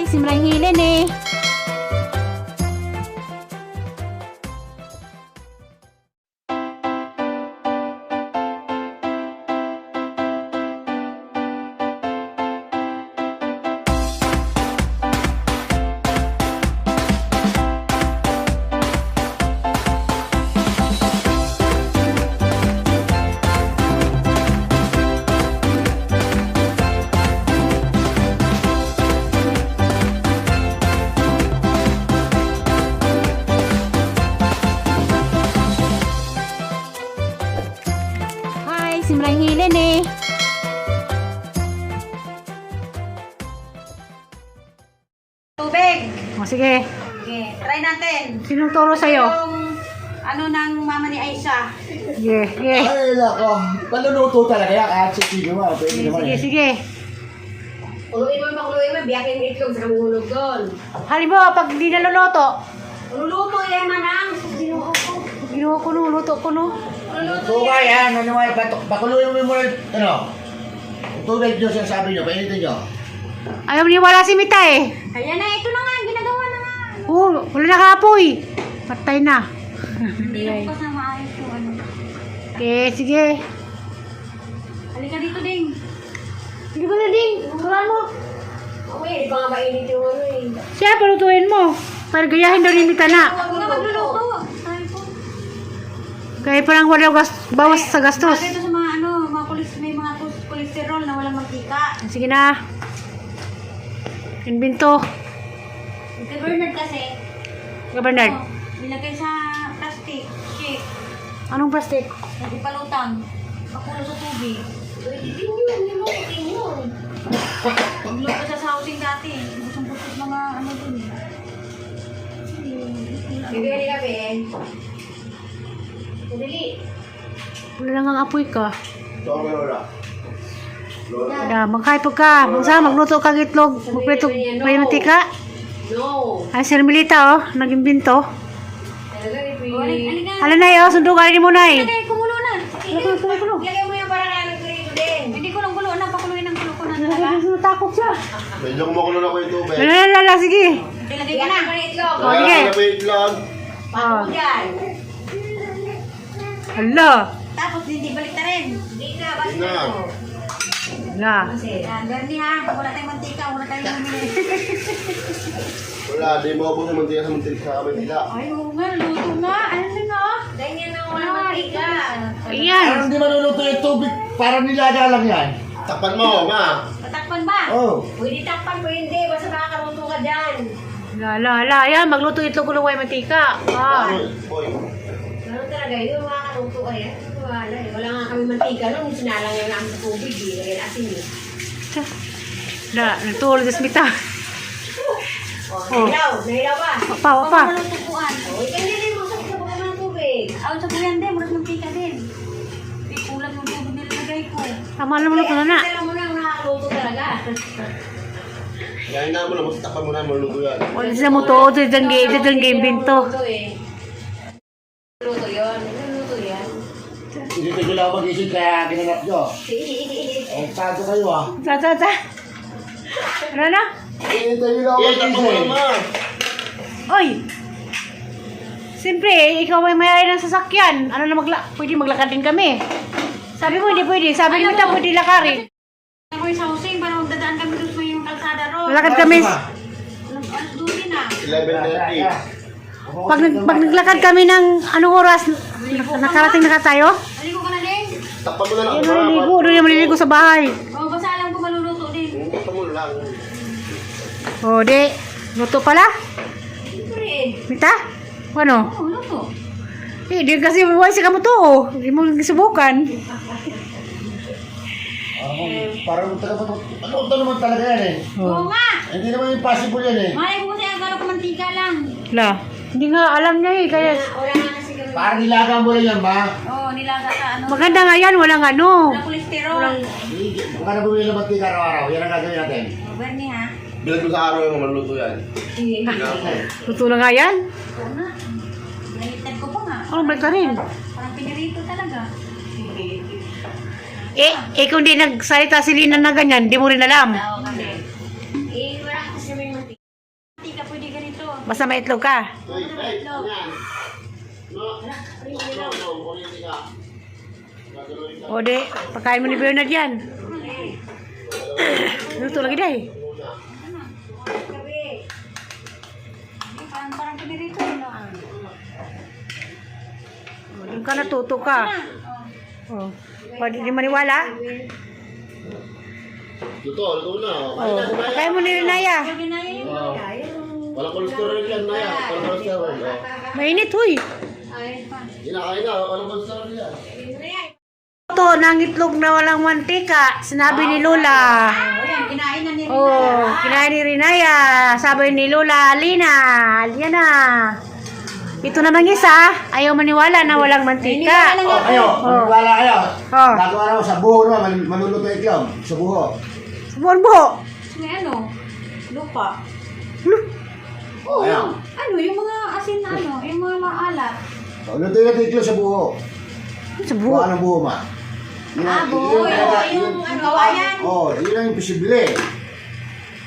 Simrang hilin eh. Hi, Simrang hilin eh. Tubig. O sige, Okay, try natin. sinong turo sa'yo? Yung ano ng mama ni Aisha. Sige, sige. Ay, nako. Paluluto talaga yan kahit sa kilo mo. Pwede naman Sige, eh. sige. Kuluin mo, pakuluin mo, biyakin yung itlog sa kamulog doon. Halimbawa, pag di naluluto, Luluto yan, manang. Sa Ginoo ko. ginawa ko no, luto ko no. Luluto Luto ka yan. yan. Ano nga, pakuluin mo muna, ano, yung tubig nyo, sinasabi nyo, painitin nyo. Ayaw niwala si Mita eh. Ayan na, ito na nga, ginagawa na nga. Oo, wala nakapoy. Patay na. Hindi na bukas na maayos yung ano. Okay, sige. Halika dito, Ding. Sige ba na, Ding? Turuan mo. Okay, di pa nga mainit yung ano eh. Siya, palutuin mo. Para gayahin daw ni Mita na. Huwag na magluluto. Sabi ko. Kaya parang wala bawas sa gastos. Bagay ito sa mga ano, mga may mga kolesterol na walang mantika. Sige na. Invento. Kay Bernard kasi, Sige, Bernard. oh, nilagay sa plastic, cake, Anong plastic? nagpalutang, pakulo sa tubig. Pwede din yun, luluto din yun. Nagluto siya sa housing dati. Gustong-gusto mga ano dun eh. Bigyan nila, be. Madali. Wala lang ang apoy ka. Sorry, Lola. Lola. Na, magkaipag ka. Magsa, magluto ka ng itlog. Magprito. May mantika. No. Ay, Sir Milita, oh. Nag-imbento. Talaga, eh, Oh, halika. Hala na, oh. Sundo ka rin mo na, eh. Ilagay, kumulo na. Kulo, kulo, kulo. Ilagay mo yung parang anong prito din. Hindi ko lang kulo na, pakuluin ang kulo ko na talaga. Natakot siya. Medyo kumukulo na ko yung tubig. Wala, wala, wala. Sige. Ilagay ka na. Biyakin mo ng itlog. Oh, sige. Lagyan na po yung itlog. Oh. Yan. Hala. Tapos hindi balik na rin. Hindi na, basta Hindi na. ano. Hala. Kasi, Yan, Bernie ha, wala tayong mantika, wala tayong bumili. Wala, di mo ubos ang mantika sa mantika sa mantika. Ay, oo nga, luto nga. Ano na? ganyan ang walang mantika. Ayan. Parang hindi maluluto yung tubig, parang nilaga lang yan. Takpan mo, ma. Tatakpan ba? Oh. Pwede takpan, pwede hindi. Basta makakaluto ka dyan. Hala, hala, hala. Ayan, magluto itlog ulo may mantika. Ah. Boy. Ganun talaga yun, makakaluto ka yan. Wala eh. Wala nga kami mantika noon. Sinalang lang namin sa tubig eh. Lagyan asin eh. Hala, nagtulog sa Mita. Oh, nahilaw. Nahilaw ba? Pa, pa. Huwag mo lutupuan. Oh, ikaw hindi mo sa sa ng tubig. Aw, sa buyan din, murag mantika din. May kulang yung tubig nilalagay ko. Tama na luto na na. Alam mo na, nakakaluto talaga. Kaya na mo lang, basta takpan mo na, maluluto yan. Wala sila mo to. Ito yung game binto. Luto eh. Luto yun. Luto yan. Hindi ko lang mag-isip kaya ginanap nyo. Eh, sado kayo ah. Ta, ta, ta. Ano na? Hindi nyo lang Eh, takpan mo mag-isip. lang, ma. Oy! Siyempre, eh, ikaw ay may-ari ng sasakyan. Ano na pwede maglakad din kami. Sabi mo, hindi pwede. Sabi ni Mita, pwede lakarin. Ako yung sa housing, para magdadaan kami doon sa yung kalsada road. Lalakad kami. Alas 12 na. 11:30. Pag naglakad kami ng anong oras, nakarating na ka tayo? Aligo ka na din. Takpan mo na lang, Hindi ma. maliligo. Doon yung maliligo sa bahay. Oh, basta alam ko maluluto din. Takpan mo na lang. O, di. Luto pala? Siyempre eh. Mita? Ano? Oo, luto. Eh, di kasi wala si kamo to. Oh. Hindi mo subukan. Parang talaga, ano ito naman talaga yan eh. Oo nga. Hindi naman impossible yan eh. Malay ko kasi akala ko mantika lang. La. Hindi nga alam niya eh. Kaya, Wala nga kasi kami. Parang nilaga mo lang yan, ma. Oo, nilaga sa ano. maganda nga yan. Walang ano. Walang kolesterol. Hindi, Huwag ka na bumili ng mantika araw-araw. Yan ang gagawin natin. Oh, Bernie ha. Bilag mo sa araw yung maluluto yan. Luto na nga yan. Oo nga. Binaliktad ko pa nga. Ano, balik ka rin. Parang pinirito talaga. Eh, kung di nagsalita si Lina na ganyan, di mo rin alam. Tao kami. Eh, wala kasi may mantika. Basta may itlog ka. Hey, hey, ano yan? No, no, no, kuryente ka. Gagawin ka O di, pagkain mo ni Bernard yan. Luto lagi dahi. muna. Parang parang pinirito yun. No? O, doon ka natuto ka. O, pwede di maniwala? Luto, luto na. O, Kain na, kumain. pagkain mo ni Rinaya. Ginaya yun. Oh. Walang cholesterol yan, Naya. Walang cholesterol. Oh. Mainit, huy. Ay, Hindi na, kain na. Walang cholesterol yan. Ito, ng itlog na walang mantika. Sinabi ni Lola. Oh, yan, kinain na ni Rina. Oh, kinain ni Rinaya. Sabi ni Lola, Alina, yan na. Ito namang isa, ayaw maniwala na walang mantika. Oh, kayo, maniwala kayo. Oh. Gagawa naman sa buho naman, maluluto yung itlog. Sa buho. Buwan buho. May ano, lupa. Oh, Ayan. Ano, yung mga asin na ano, yung mga maalat. Oh, luto yung itlog sa buho. Sa buho. Buha ng buho, ma. Yun Ah, ang- buho. yun ang talaga- Yung ano, kawayan. Oh, yun ang imposible.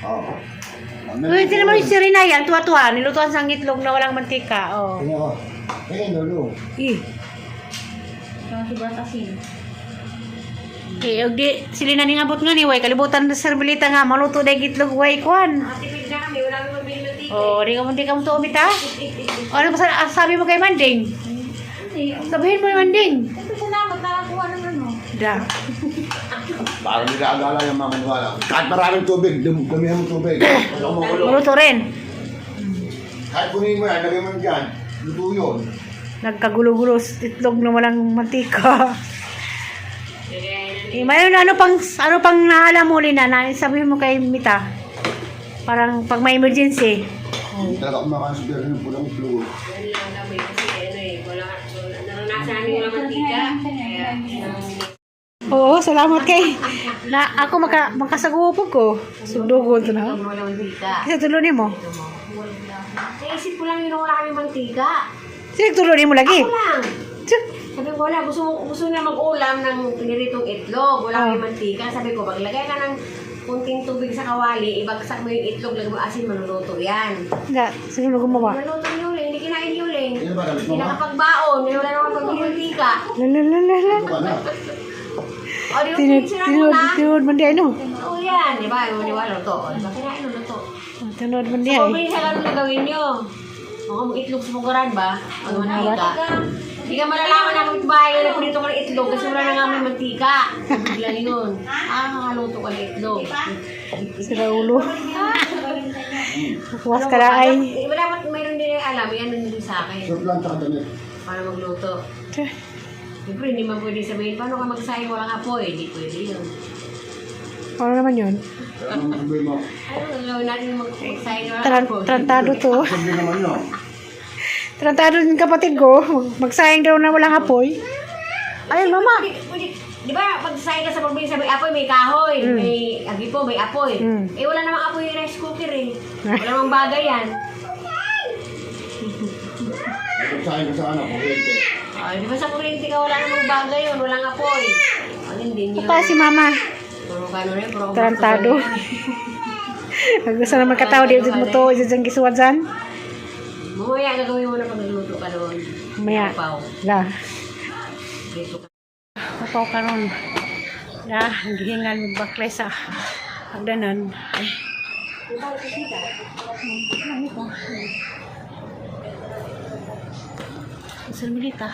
Oh. Uy, ito naman si Rinaya, ang tuwa-tuwa. Nilutuan sa itlog na walang mantika. Oh. Ano ko? Eh, lolo. Eh, Yung sobrang asin. eh, og di, sila na ningabot nga ni, way, kalibutan na serbilita nga, maluto na yung itlog, way, kwan. Nakatipid na kami. Wala kami mabili mantika. Oh, di ka mantika mo to umita. O, ano ba sabi mo kay Manding? Hindi. Sabihin mo kay Manding. Ito, salamat. Nakakuha ng ano. Da. Parang nila agala yung mga maniwala. Kahit maraming tubig, damihan mo tubig. Wala kumukulo. Maluto rin. Kahit punin mo yan, lagay mo dyan. Luto yun. Nagkagulo-gulo sa itlog na walang mantika. Eh, mayroon ano pang naalam mo Lina, na sabihin mo kay Mita. Parang pag may emergency. Hindi talaga kumakain sa biyahe ng pulang itlog. Yan lang kami kasi ano eh, wala, wala, naranasan namin walang mantika. Kaya, Oo, salamat kay. Na ako makasagupog ko. Sugdugon to na. walang mantika. Kasi tulo nimo. Naisip ko lang yun, wala kami mantika. Sino tulo nimo lagi? Ako lang. Tsk. Sabi ko, wala, gusto, gusto niya mag-ulam ng piniritong itlog. Wala Ah. kami mantika. Sabi ko, maglagay ka ng kunting tubig sa kawali, ibagsak mo yung itlog, lagay mo asin, maluluto yan. Nga, sino na gumawa? Maluluto ni Yuling, hindi kinain ni Yuling. Yan ba gamit mo, Hindi ma? nakapagbaon, hindi wala naman pag-mantika. La la la la la. Ito ka na. O, di ba, Tinod, sira mo tinod, na. tinod man di ay no. Oo yan, di ba? Maniwala to. O, di ba, kinain mo na to. Tinod man di So, ay. kung sa ganun na gawin nyo. Baka mag-itlog sa pugaran ba? Pag mantika. Hindi ka malalaman na kapitbahay na nagprito ka ng itlog kasi wala na nga may mantika. Tubig lang yun. Ah, nakakaluto ka ng itlog. Sira ulo. Kuwas ka na ay. Eh, dapat mayroon din yung alam. Yan din sa akin. Short lang tsaka damit. Paano magluto. Siyempre, hindi man pwede sabihin, paano ka magsayang walang apoy? Hindi pwede yun. Ano naman yun? Kaya anong sabihin mo? Ano gagawin natin magsayang walang apoy? Tarantado to. Sabihin naman yun. Tarantado yung kapatid ko. Magsayang daw na walang apoy. Ayun, mama. Pwede, pwede, di ba, pag sayang ka sa probinsya, may apoy, may kahoy, may agipo, may apoy. Eh, wala namang apoy yung rice cooker eh. Wala namang bagay yan. Sa akin ka sa ano, kuryente. Ah, di ba sa kuryente ka, wala namang bagay yun, walang apoy. Ano din yun. Pa si mama. Puro kano rin, puro Tarantado. Gusto naman katawa dito mo to. Isa dyan gisuwa dyan. Mamaya, gagawin mo na pag nagluto ka doon. Mamaya. Upaw. La. Dito ka. Upaw ka ron. La, gihingal magbaklay sa hagdanan. Ay. Ano ito? Milita.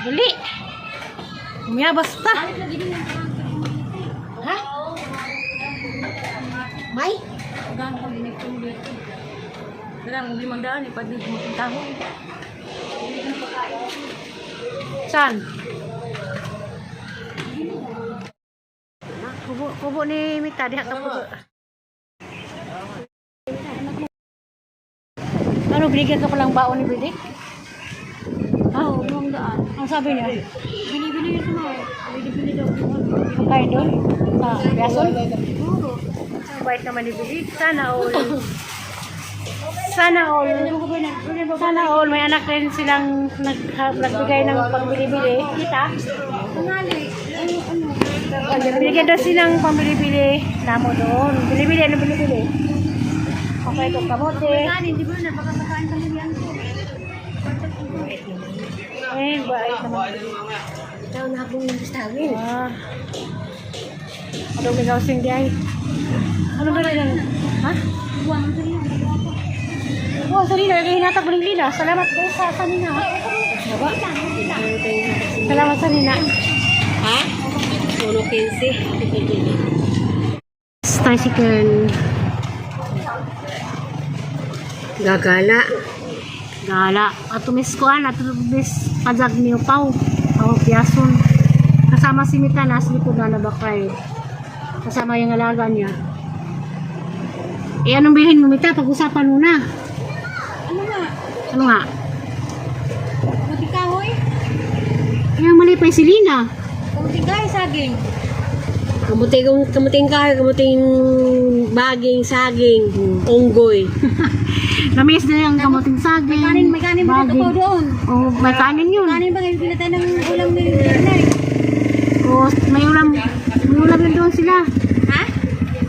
Dali! Umiyabas ta! Ha? May? Gano'n ko dinigtong dito. Dalang 500 eh, pag dito mo kahoy. Saan? Kubo, kubo ni Mita, diha ka puto. Ano, binigyan ka palang baon ni Bidik? Ha? Oo, 500. Ang sabi niya? Binibili yun sa mga. Binibili daw. Pagkain doon? Sa Biason? Ang bait naman ni Bidik. Sana all. Sana all. Sana all. May anak rin silang nagbigay ng pagbili-bili. Kita? Tangali. Ano, ano. Binigyan daw silang pambili-bili namo doon. Bili-bili, ano bili-bili? Okay, itong kamote. Kanin, di ba na? Baka makain kami yan ko. Eh, bait naman. Ikaw na akong gustawin. Ah. Ano may housing di ay? Ano ba rin? Ha? Buwan, ang sarili. Ang ko. Oh, sarili. Kaya hinatag mo rin lila. Salamat guys sa sanina. Salamat sa nina. Ha? Puno 15. Tricycle. Gagala. Gala. At tumis ko an, at tumis pajag niyo paw. Paw piyason. Kasama si Mita, nasa likod na nabakay. Kasama yung alaga niya. Eh, anong bilhin mo, Mita? Pag-usapan muna. Ano nga? Ano nga? Kamuting kahoy? Eh, ang mali pa yung si Lina. Kamuting kahoy, saging. Kamuting, kamuting kahoy, kamuting baging, saging, unggoy. Namiss na yung kamuting saging. May kanin ba dito baging. po doon? Oh, may kanin yun. Kanin ba ngayon pila tayo ng ulam ni Bernard? Oh, may ulam yun doon sila. Ha?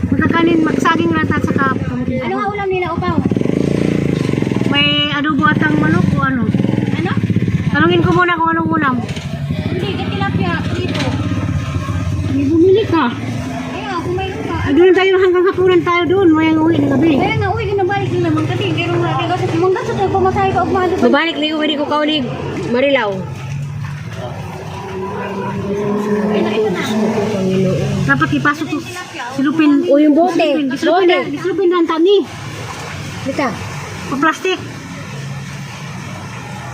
Magkakanin, magsaging lahat at saka kamuting Ano nga kahoy. ulam nila, upaw? May adobo at ang manok o ano. Ano? Tanungin ko muna kung anong ulam. Hindi, ka tilapia, prito. May bumili ka. Kaya kung mayroon ka. Ay, doon tayo hanggang hapunan tayo doon. May uwi ng gabi. Kaya nga, uwi ka na balik na naman kami. Pero nga, kaya kasi mangga sa tayo, pamasahe ka, ugmado pa. Babalik na yung ko kaulig. Marilaw. Dapat ipasok to silupin. O yung bote. Silupin, Bote. na, silupin na ang tani. Bita. Pa-plastic.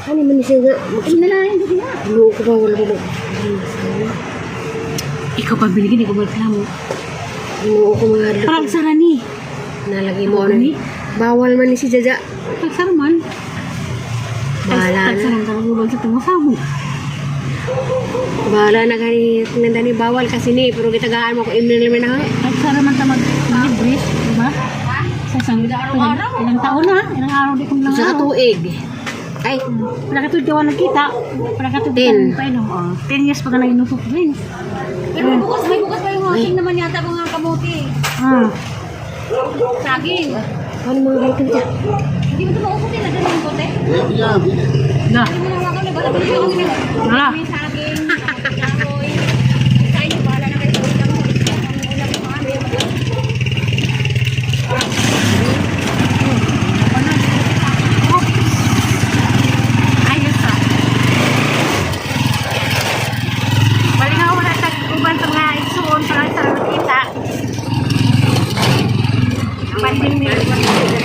Ano man siya nga? Ay, nalayan ko nga. Ano ko ba wala ko ba? Ikaw pa binigyan, ikaw magreklamo. Ano ko mga Parang sarani. Nalagay mo ano ni? Bawal man ni si Jaja. Tagsara man. Bahala na. Tagsara ka magubag sa tumasabo. Bahala na gani nandani bawal kasi ni pero gitagaan mo ko imnin naman na. Tagsara man ta mag-libre, di ba? Sa isang ilang taon na, ilang araw di kong ilang Sa araw. tuig. Ay, Wala ka tuig gawa nagkita. Wala ka tuig 10. painom. Oh, 10 years pa ka nang inusok drinks. Pero may bukas pa yung housing naman yata mga kamuti. Ah. Saging. ano mga ganito dyan? Hindi mo ito mausap nila doon yung bote. Na. Hindi mo nahawakan na. Basta bili ako nila. Wala. May saging, kamuting kahoy. Sa inyo, bahala na kayo sa ulam mo. Ang ulam mo, ano. Ayos ah. Balik ako muna sa uban sa mga igsuon para sa nakita. Banding ni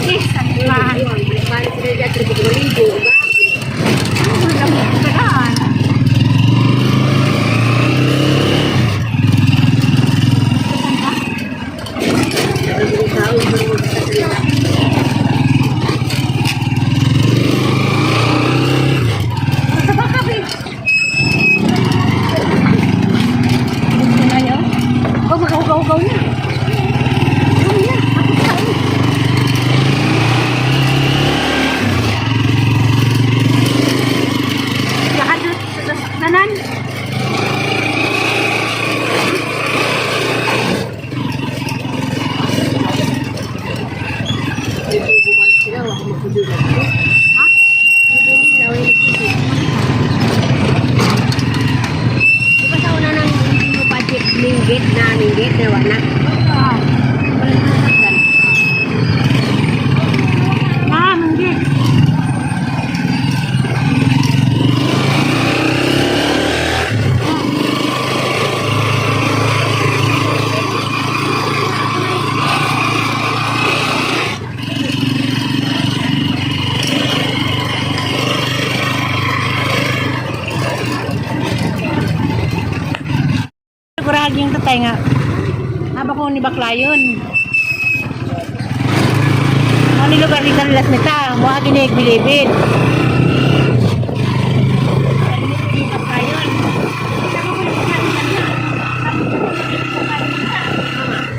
Eh, sa bahay. Balik sila dyan, pero maligo. Tagaan. Sa baka, babe. Oh, magahugaw-hugaw na. Ano na? Ako pa. Lahat na saknanan. Di ba sa una ng hindi mo budget minggit na minggit na wala na? Ah, manggit. Kurahag yung tatay nga. Haba ko ni Baklayon. Ano ni lugar ni Carlos Meta, mo gini bilibid.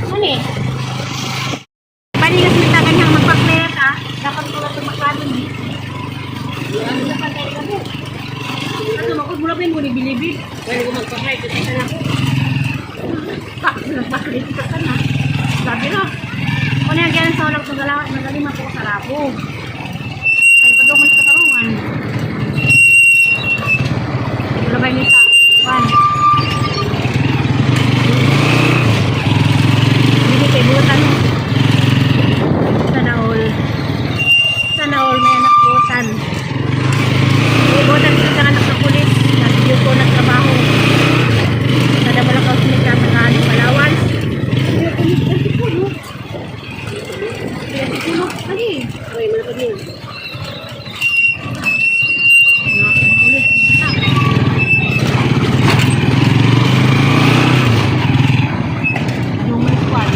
Ano eh? Panigas mita kanyang magpaklet ah. Dapat ko lang magpakladon eh. Ano mo mula pa yung muli bilibid. Pwede ko magpakay, kasi na ako. Nagpaklet ka na. Sabi na. Ano yung ganyan sa lang sa gala, nagalima ko sa rabo. Kaya padungan sa tarungan. Wala ba nita? One. Hindi kay butan. Sana all. Sana all may anak butan. May butan sa anak sa pulis. Nag-view ko nagtrabaho. Kada wala ka sumita sa kaano Palawan. Lagi. Uy, malapad yun. Yung may kwan.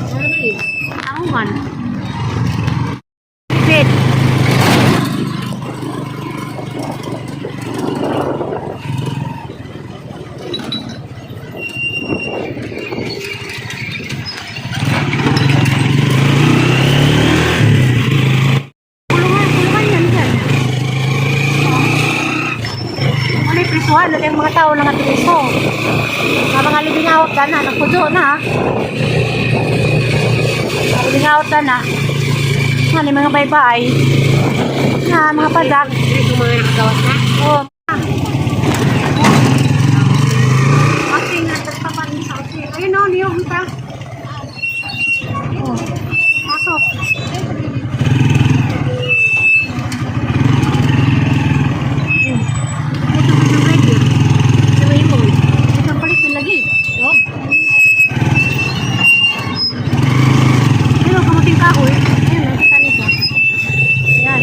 Ano ba yun? Tarungan. Pit. Kulungan, kulungan yan dyan. Oh. Ano yung prisuhan? Ano yung mga tao na matipiso? Sa mga living out ka na, nagpuso na. Ah. Living out na na. Ano yung mga baybay? Na, mga padak. Yung mga nakagawas na? Oo. Ating nagpapanin sa ating. Ayun o, niyog ta. Oh. Pasok. Ito pa yung ready. Sabay mo. Ito ang palit ng lagi. Oh. Ayun, kamuting kahoy. Ayun, nakita nito. Ayan.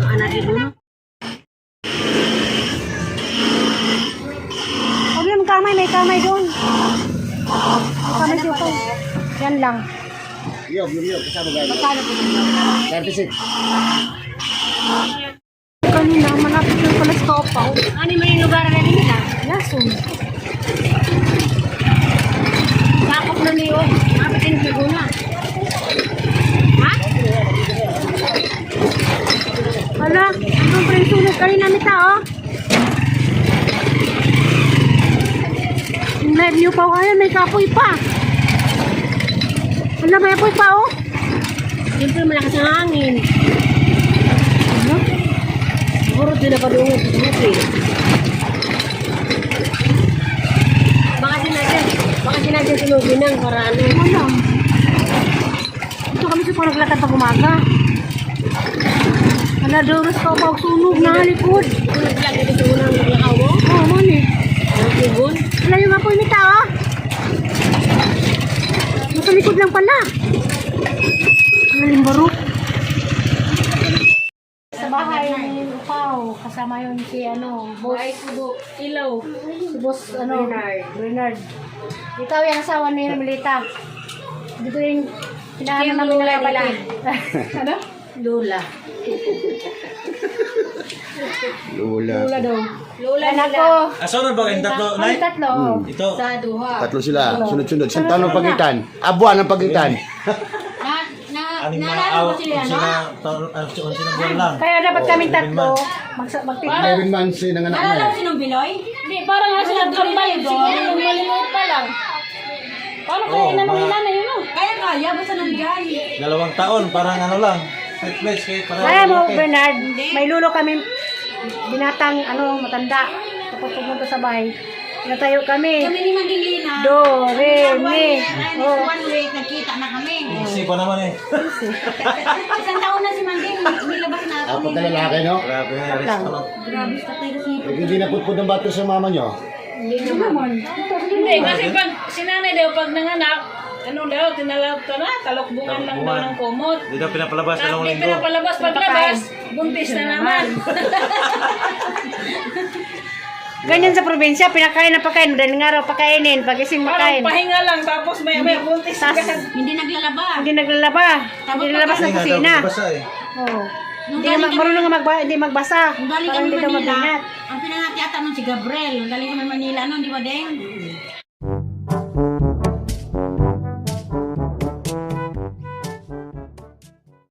Anak ibu. Huwag yung kamay, may kamay doon. May kamay siya po. Yan lang. Yog, yung yog, kasama ba? Magkano po yun? 36. Kanina, malapit yung pala sa Kaopaw. Ano yung lugar na nila? Lason. Sakop na niyo. Kapit din siguna. Ha? Hala, anong pa rin sunog kanina mita, oh. Yung live niyo pa, ayan, may kapoy pa. Hala, may apoy pa, oh. Siyempre malakas ang hangin. Ano? Siguro din na padungin sa bukid. Baka sinadya sunugin nang para ano. Wala. Ito kami sa naglakad pag umaga. Hala, doros pa pa sunog na likod. Ito naglag ito sa unang naglakaw mo. Oh, mani. Ang kugon. Wala yung apoy nita, oh. Nasa likod lang pala. Ang limbaro. Sa bahay ni Upaw, kasama yun si ano, boss. Ay, kubo. Ilaw. Si boss, ano, Bernard. Bernard. Ikaw yung asawa ni Melita. Dito yung pinaano Yung namin lola na kapatid. Ano? Lola. Lula. Lola daw. Lola Anak nila. ko. Asa na ba kayong tatlo, Kami Nay? tatlo. oh. Ito. Sa duha. Tatlo sila, sunod-sunod. Isang taon ang pagitan. Abuan ang pagitan. Na, na, Anim na naalala aw, mo sila, no? sila, taon, sila buwan lang. Kaya dapat kaming tatlo, magtitignan. 11 months eh, nanganak na Naalala eh. mo sinong Biloy? Hindi, parang nga sila kambal doon. Nung maliliit pa lang. Paano kaya Oo, inanong mga- ni nanay yun, oh? Kaya kaya, basta nandyan. 2 taon, parang ano lang. Pet place, kaya parang Kaya mo, malaki. Bernard, may lulo kami binatang ano, matanda. Tapos pumunta sa bahay. Natayo kami. Kami ni Manding Lina. Do, re, mi. Ay, Oh. one week, nagkita na kami. Isipan naman eh. 1 taon na si Manding, nilabas na ako. Apat na lalaki, no? Grabe, alis ko lang. Grabe, tatay kasi. Eh, hindi naputpud ng bato sa mama nyo. Hindi naman. Hindi, kasi pag si nanay daw pag nanganak, ano daw, tinalab to na, talukbungan lang daw ng kumot. Hindi daw pinapalabas At dalawang di linggo. pinapalabas, paglabas, buntis na naman. Ganyan sa probinsya, pinakain na pakain. Madaling araw pakainin, pagising Parang makain. pahinga lang, tapos maya maya buntis Tas, agad. Hindi naglalaba. hindi naglalaba. Hindi nalabas ng Hindi nga daw kusina. basa eh. Oo. Nung Hindi galing kami, marunong nga hindi magbasa. nung galing Parang kami hindi daw Manila, mabinat. ang pinangat yata nun si Gabriel. Nung galing kami Manila nun, di ba, Deng?